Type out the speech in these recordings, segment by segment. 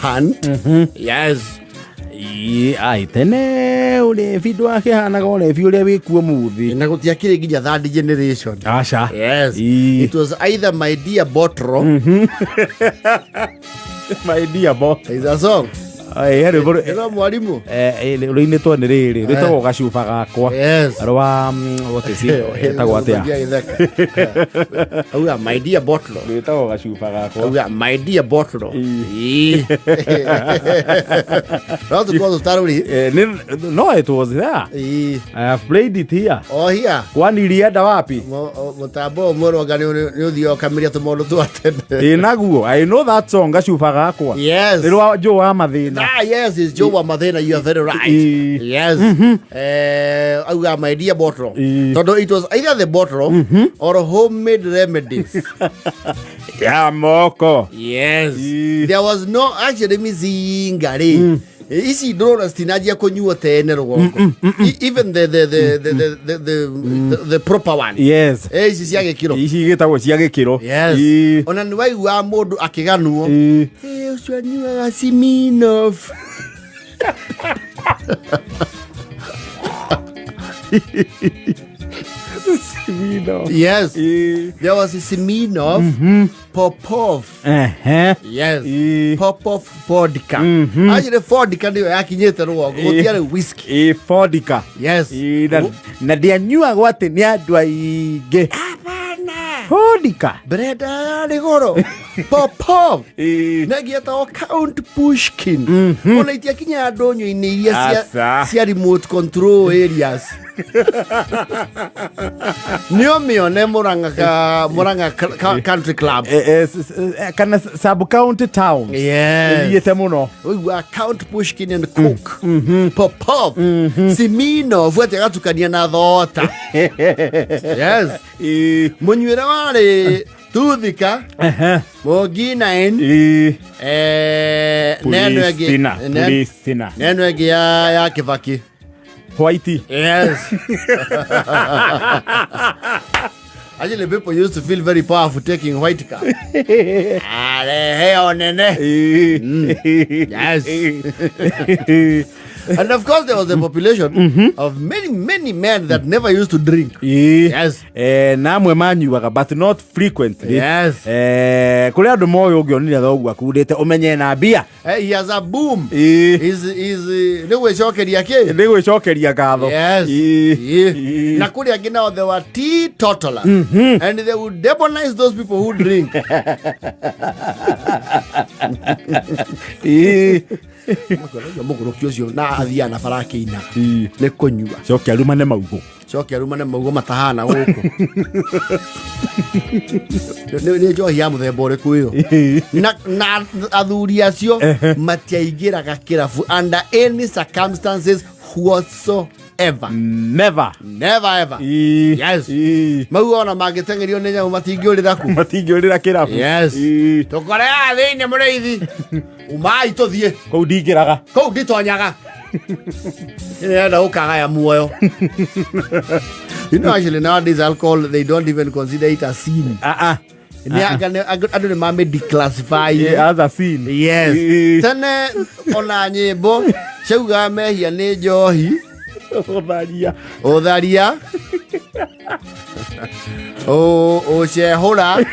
Rampant. Yes. Ĩ, ai tene ũrebi ndwakĩhanaga ũrebi ũrĩa wĩkuo mũthĩ. Na gũtiakĩrĩ nginya third generation. Aca. Yes. Ĩ. It was either My Dear Bottle. My dear boy. Is a song. Ai, he rwĩmbo Ĩno mwarimũ. Rũinĩtwo nĩ rĩrĩ rwĩtagwo gacuba gakwa. Yes. Rwa what is it? Ĩtagwo atĩa? Gĩthaka. Auga My Dear Bottle. Rwĩtagwo gacuba gakwa. Auga My Dear Bottle. Ĩ. Ĩ. No tũkorwo tũtarũri. No, it was there. Ĩ. I have played it here. O here. Kwani ilienda wapi? Mũtambo ũmwe ũronga nĩ ũthiaga ũkamĩria tũmaũndũ twa tene. Ĩ naguo. I know that song, gacuba gakwa. Yes. Nĩ rwa Joe wa mathĩna. Ah, yes, it's Joe wa Mathena. You are very right. Ĩ. Yes. Auga My Dear Bottle. Ĩ. Tondũ it was either the bottle or homemade remedies. Ya moko. Yes. Ĩ. There was no actually mizinga rĩ. Ici ndũrona citinanjia kũnyuo tene rũgongo. Even the proper one. Yes. Ici cia gĩkĩro. Ici gĩtagwo cia gĩkĩro. Yes. Ĩ. Ona nĩ waiguaga mũndũ akĩganwo. Ĩ. Ũcio anyuaga Smirnoff. Smirnoff. Yes. Ĩ. There was a Smirnoff, Popov. Ehe. Yes. Ĩ. Popov vodka. Actually vodka nĩyo yakinyĩte rũgongo gũtiarĩ whisky. Ĩ, vodka. Yes. Ĩ, na ndianyuagwo atĩ nĩ andũ aingĩ. Hapana. Vodka. Brenda yarĩ goro. Popov. Ĩ. Na ĩngĩ yetagwo Count Pushkin. Ona itiakinyaga ndũnyũ-inĩ iria Aca. cia remote control areas. Nĩ ũmĩone Murang'a Country Club. Kana sub county town. Yes. Ĩthiĩte mũno. Ũigua Count Pushkin and Cook. Popov. Smirnoff atĩ agatukania na thota. Yes. Ĩ. Mũnyuĩre warĩ Tuthika, Ehe. Mũngi 9, Ĩ. neno ĩngĩ Pulisina. Pulisina. neno ĩngĩ ya Kĩbaki. Whitey. Yes. Actually, people used to feel very powerful taking white car. Arehe onene. Ĩ. Yes. And of course, there was a population of many, many men that never used to drink. Ĩ. Yes. Na amwe manyuaga but not frequently. Yes. Kũrĩ andũ moĩ ũngĩonire thoguo akundĩte ũmenye na mbia. Hey, he has a boom. Ĩ. He's nĩ gwĩcokeria kĩ? Nĩ gwĩcokeria ngatho. Yes. Ĩ. Ĩ. Ĩ. Na kũrĩ angĩ nao they were teetotalers. And they would demonize those people who drink. Ĩ. Mũgũrũki ũcio na athiaga na bara akĩina. Ĩ. Nĩ kũnyua. Coke arumane maugũ. Coke arumane maugo matahana gũkũ. Nĩ njohi ya mũthemba ũrĩkũ ĩyo? Na athuri acio matiaingĩraga kĩrabu under any circumstances whatsoever. Never. Never ever. Ĩ. Yes. Ĩ. Mauga ona mangĩteng'erio nĩ nyamũ matingĩũrĩra ku. Matingĩũrĩra kĩrabu. Yes. Ĩ. Tũkoreaga thĩinĩ mũrĩithi. Umai tũthiĩ. Kũu ndingĩraga. Kũu nditonyaga. Nĩrenda gũkagaya muoyo. You know, actually nowadays alcohol they don't even consider it a sin. Ah, ah. Andũ nĩ mame declassify. Ĩ, as a sin. Yes. Ĩ. Tene ona nyĩmbo ciaugaga mehia nĩ njohi, Ũtharia. ũtharia, ũcehũra.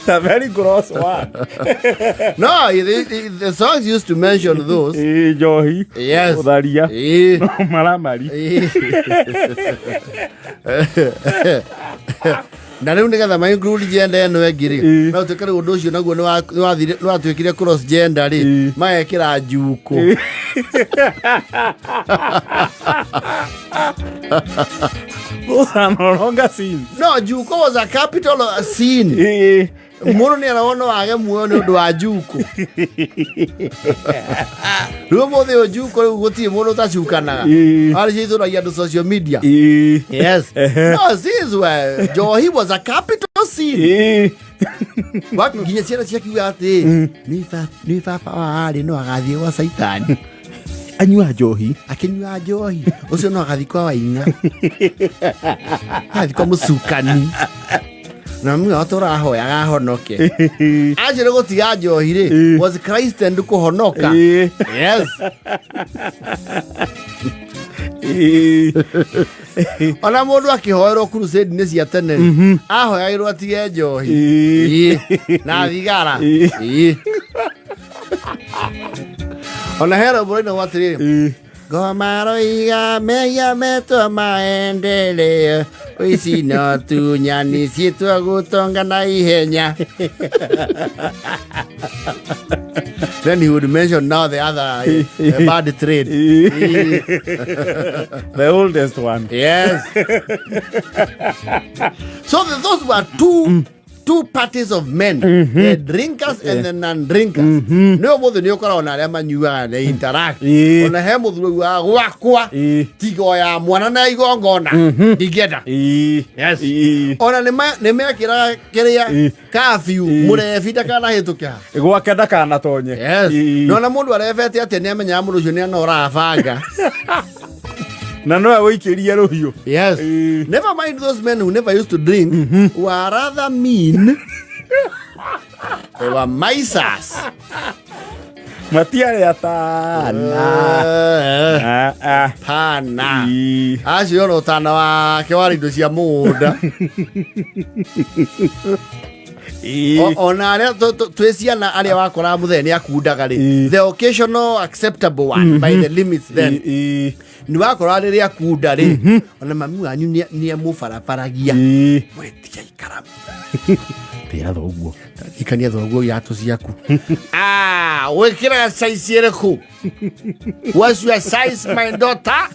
A very gross one. No, the songs used to mention those. Ĩ, njohi. Yes. Ũtharia. Ĩ. Maramari. Ĩ. Na rĩu nĩgetha ma include gender ĩno ĩngĩ rĩ, Ĩ. no tuĩke rĩu ũndũ ũcio naguo nĩ watuĩkire cross gender rĩ, Ĩ. magekĩra njukũ. Those are no longer sins. No, njukũ was a capital sin. Ĩ. Mũndũ nĩ aragwo no age muoyo nĩ ũndũ wa njukũ. Rĩu ũmũthĩ ũyũ njukũ rĩu gũtirĩ mũndũ ũtacukanaga. Ĩ. Arĩ citũragia andũ social media. Ĩ. Yes. Ehe. No, sins were njohi was a capital sin. Ĩ. Nginya ciana ciakiuga atĩ nĩ baba wa arĩ no agathiĩ gwa Caitani. Anyua njohi. Akĩnyua njohi ũcio no agathiĩ kwa Waing'a, agathiĩ kwa mũcukani. Na mami wao tũrahoyaga ahonoke. Acio nĩ gũtiga njohi rĩ, was Christ and kũhonoka. Yes. Ona mũndũ akĩhoerwo crusade-inĩ cia tene rĩ, ahoyagĩrwo atige njohi. Ĩĩ. Na thigara. Ĩĩ. Ona he rwĩmbo rũinagwo atĩrĩrĩ, Ngoma roiga mehia metwo maendeleo, ici no tu nyani ciĩtwo gũtonga na ihenya. Then he would mention now the other bad trade. The oldest one. Yes. So those were two parties of men, the drinkers and the non-drinkers. Nĩ ũmũthĩ nĩ ũkoragwo na arĩa manyuaga na interact. Ona he mũthuri ugaga gwakwa tigo ya mwana na igongona ndingĩenda. Yes. Ona nĩ mekĩraga kĩrĩa curfew, mũrebi ndakanahĩtũke ha. Gwake ndakanatonye. Yes. Nona mũndũ arebete atĩa nĩ amenyaga mũndũ ũcio nĩ anora banga. Na nowe wĩikĩrie rũhiũ. Yes. Never mind those men who never used to drink were rather mean. They were misers. Matiarĩ atana. Ah, ah. Pana. Acio ona ũtana wake warĩ indo cia mũgũnda. Ona arĩa twĩ ciana arĩa wakoraga mũthee nĩ akundaga rĩ, the occasional acceptable one by the limits then. Nĩ wakoraga rĩrĩa akunda rĩ, ona mami wanyu nĩ amũbarabaragia. Mwetiga ikara. Tĩra thoguo. Ikania thoguo iratũ ciaku. Ah, wĩkĩraga size ĩrĩkũ? What's your size, my daughter?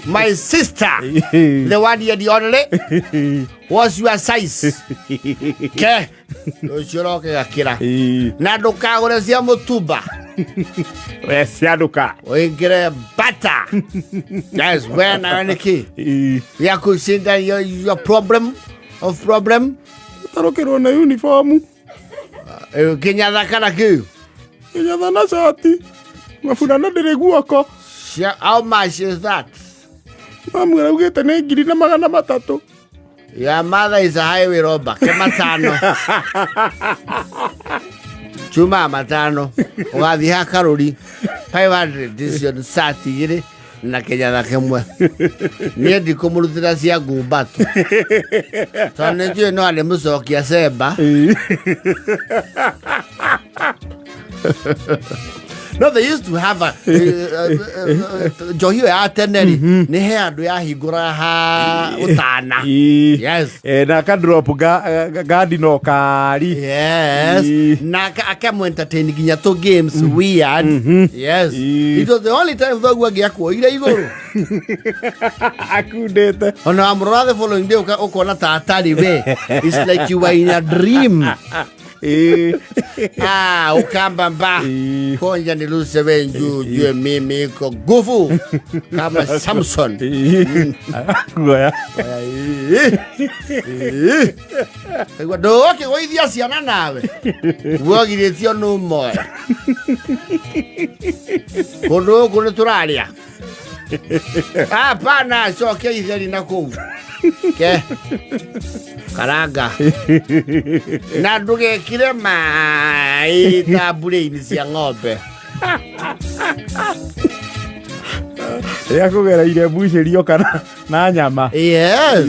My sister? The one and the only? What's your size? Ke, rũciũ ũroke gakĩra. Na ndũkagũre cia mũtumba. We cianduka. Ũingĩre bata. Yes, we nawe nĩkĩ? Ya kushinda your problem of problem. Tarũkĩrwo na uniform. Kinyatha kana kĩu? Kinyatha na cati. Maburana ndĩrĩ guoko. How much is that? Mamu araugĩte nĩ 1,300. Your mother is a highway robber. Ke matano. Chuma matano. Ũgathiĩ ha karũri 500 icio nĩ cati igĩrĩ na kĩnyatha kĩmwe. Niĩ ndikũmũrutĩra cia ngumbato. Tondũ nĩ njũĩ no arĩmũcokia cemba. No, they used to have a njohi ĩyo ya tene rĩ, nĩ he andũ yahingũraga ha ũtana. Yes. Na ka drop ga no kari. Yes. Na akamu entertain nginya to games weird. Yes. It was the only time thoguo angĩakuoire igũrũ. Akundĩte. Ona wamũrora the following day ũkona ta atarĩ we. It's like you were in a dream. Ah, ukamba mba. Konja niluse wenju jue mimi iko nguvu kama Samson. Guoya. Kaigua ndũgũkĩgũithia ciana nawe. Wogirĩtio nĩ ũmwe. Kũndũ gũkũ nĩ tũrarĩa. Hapana, cokia itheri na kũu. Ke. Karanga. Na ndũgekire maĩ ta mbura-inĩ cia ng'ombe. Rĩa kũgereire mbucĩrio kana na nyama. Yes.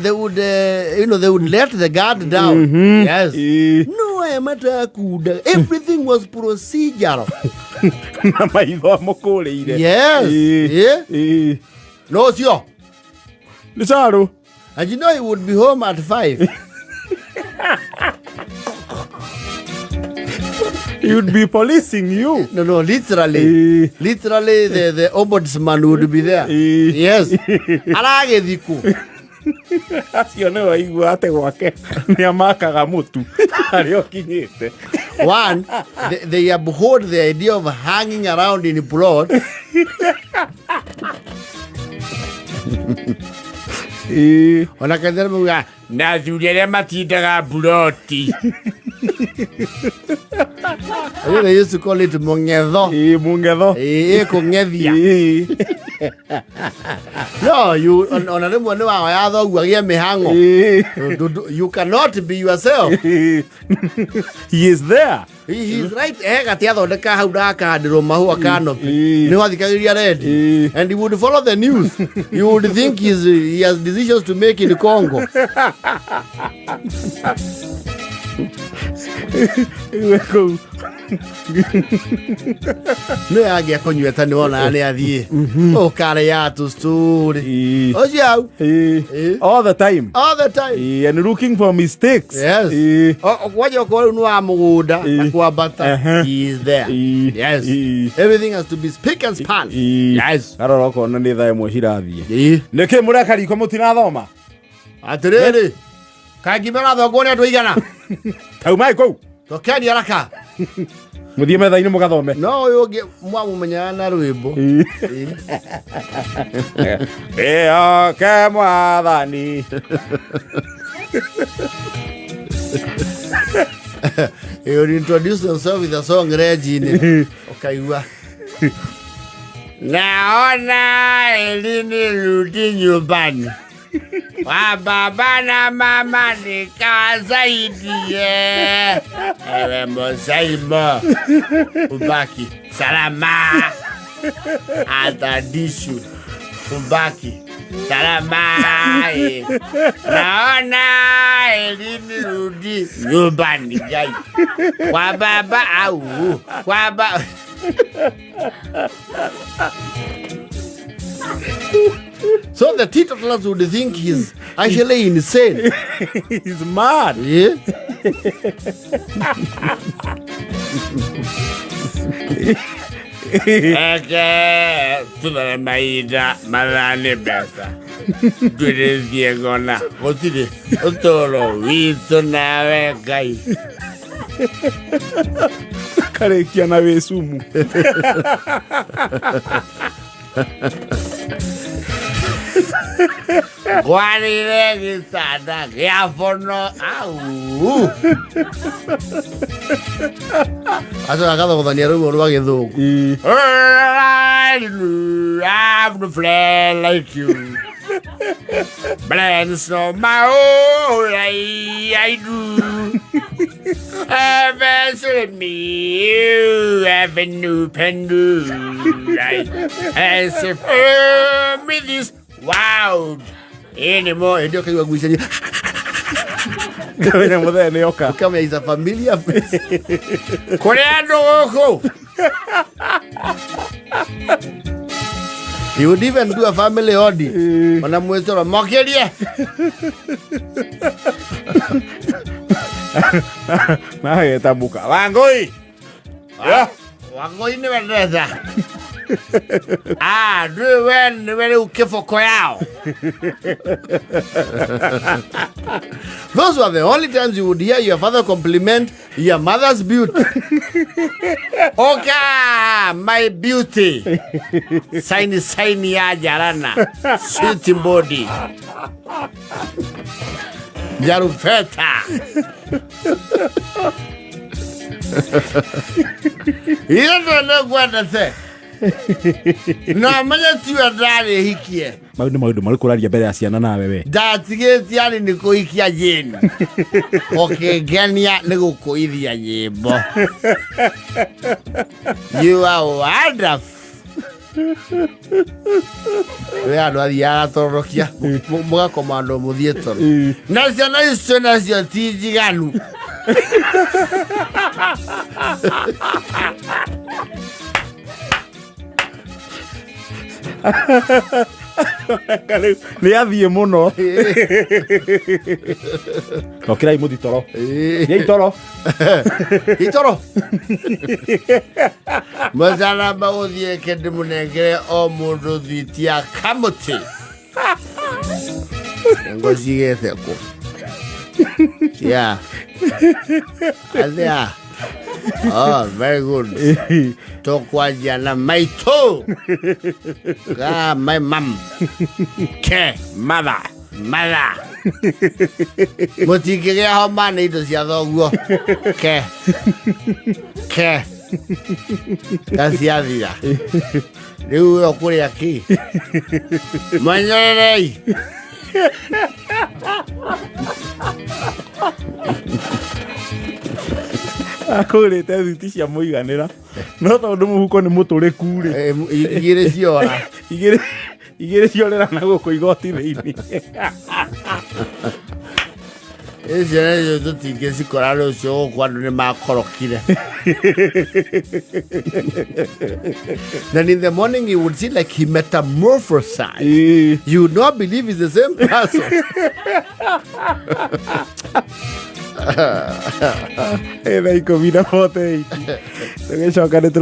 They would, they would let the guard down. Yes. No, I am at a good. Everything was procedural. Na maitho amũkũrĩire. Yes. Yeah. No, sure. Nĩ carũ. And you know he would be home at 5. He would be policing you. No, literally. Literally, the ombudsman would be there. Yes. Aragĩthiĩ. Acio nĩ waigua atĩ gwake nĩ amakaga mũtu harĩa ũkinyĩte. One, they abhorred the idea of hanging around in plot. Ona kethera mauga na athuri arĩa matindaga mburoti. They used to call it mũng'etho. Mũng'etho. Kũng'ethia. No, you ona rĩmwe nĩ waoya thoguo agĩe mĩhang'o. You cannot be yourself. He is there. He is right. Gati athondeka hau ndakahandĩrwo mahũa canopy. Nĩ wathikagĩrĩria rendi. And he would follow the news. You would think he has decisions to make in Congo. Iwe kũu. Nĩ yangĩa kũnyueta nĩ wonaga nĩ athiĩ. Ũkarĩa tũ story. Ũcio hau. All the time. All the time. And looking for mistakes. Yes. Kwanja okorwo rĩu nĩ wa mũgũnda na kwambata. He is there. Yes. Everything has to be spick and span. Yes. Arora ũkona nĩ thaa 1 cirathiĩ. Nĩkĩ mũreka riko mũtinathoma? Atĩrĩrĩ, kaingĩ marathongwo nĩ andũ aigana? Taumai kũu. Tokeni haraka. Mũthiĩ metha-inĩ mũgathome. No ũyũ ũngĩ mwamũmenyaga na rwĩmbo. Ĩoke mwathani. He would introduce himself with a song Regine. Ũkaigua. Naona elini rudi nyumbani. Wa baba na mama nikawasaidie. Ewe Mosaimo, ubaki salama. Atadishu, ubaki salama. Naona elini rudi nyumbani jai. Kwa baba au kwa baba. So the teetotalers would think he's actually insane. He's mad. Yeah. Eke tuthere mahinda mathaa nĩ mbeca ndwĩrĩtie ngona gũtirĩ ũtũũro witũ nawe Ngai. Karĩkia na wĩ sumu. Ngwarire gĩtanda gĩa bono au. Acoka agathogothania rũmwe rwa gĩthũngũ. I have no friend like you. Blends on my own, I do. Ever me, you have a new pendu. As if me this wild anymore. Ndio kaigua guiceria. Kamenya mũthee nĩ oka. Kamenya is a familiar face. Kũrĩ andũ gũkũ. He would even do a family audit. Ona mwĩtoro mokĩrie. Na ageta muka. Wangũi. Wangũi nĩwe ndĩretha. Ah, ndũĩ we nĩwe rĩu kĩboko yao. Those were the only times you would hear your father compliment your mother's beauty. Oka, my beauty. Saini saini ya jarana. Sweet body. Jarufeta. Iyo ndo ngwendete. No menya tiwe ndarĩ hikie. Mau nĩ maũndũ marĩkũ ũraria mbere ya ciana nawe we? Ndatigĩtie arĩ nĩ kũhikia Jane. Ũkĩngenia nĩ gũkũithia nyĩmbo. You are wonderful. We andũ athiaga agatorokia mũgakomandwo mũthiĩ toro. Na ciana icio nacio ti njiganu. Nĩ athiĩ mũno. Tokĩrai mũthi toro. Thiĩi toro. Itoro. Mũtharaba ũthiĩ kĩndũ mũnengere o mũndũ thwiti ya kamũtĩ. Ngocigĩte kũ? Yeah. Athĩa. Oh, very good. Tũkwanjia na maitũ. Ah, my mum. Ke, mother, mother. Mũtingĩgĩa homa nĩ indo cia thoguo. Ke, ke. Gaciathira rĩu we ũkũrĩa kĩ menyererei. Akũgũrĩte thuti cia mũiganĩra, no tondũ mũhuko nĩ mũtũrĩku rĩ, Igĩrĩ ciora. Igĩrĩ ciorera na gũkũ igoti thĩinĩ. Icio nĩcio tũtingĩcikora rũciũ gũkũ andũ nĩ makorokire. Then in the morning you would see like he metamorphosized. You would not believe he's the same person. Thaa 10:48 tũgĩcoka nĩ tũro.